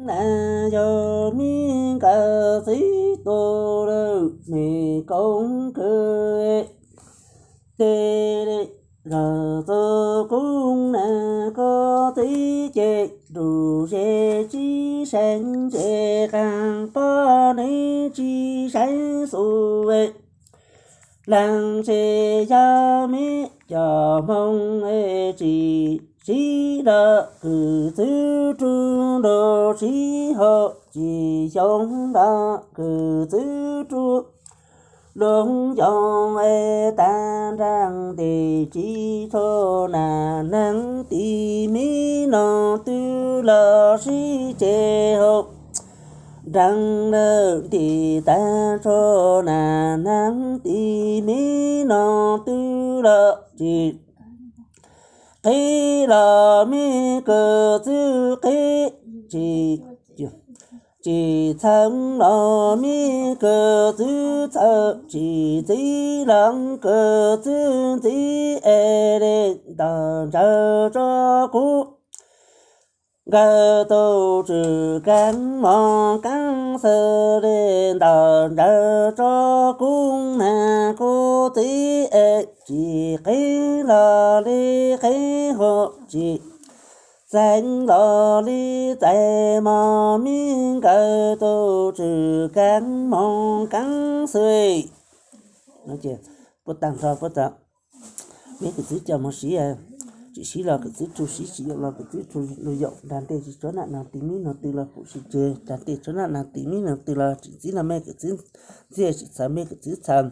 na yog me nkawd txiv tus lawm me koob kawg. Tes li zog txug koob na koj txiv ces rus ze tsis seev ces qee pob neb tsis seev xus. Leej tsev yog me cov Hmoob tsis siv los kws txwv rug nrug siv hauv tsis xyoo los kws txwv rug lug xyoo. Tag nraag tes tsis tshua nam neeg tim me no twg los sib ceg hauv nraag lawm tes tag tshua nam neeg tim me no twg los tsis qhib los me kws txwv qhib tsis tsis txheeb los me kws txwv txhawm tsis txiv los kws txwv ntxiv es li ntaus ntsawg tso kuv. Nkawd tus tswv kaab mos kaab xwb li ntaus ntsawg tso kuv na kuv txiv es tsis qhib los li qhib hauv tsis txheeb los li txheeb mos me nkawd tus tswv kaab mos kaab xwb. Puab taag nrho puab txawm meb kws txwv coj moog siv, tsis siv los kws txwv rug siv, tsis yuav los kws txwv rug lug yuav. Nraag ntej tsis tshua nam neeg tim me no twg los pum sib ceg, nraag ntej tshua nam neeg tim me no twg los tsis txiv los mej kws txwv ntxiv, tsis txhawb mej kws txwv txhawb.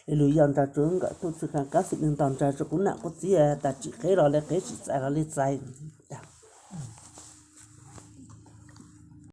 Li lug yog nrug tsuav nkawm tuj txwv khaas kaab xwm ntaus ntsawg tso kuv nam kuv txiv, tas tsis qhib los li qhib tsis txais los li txais.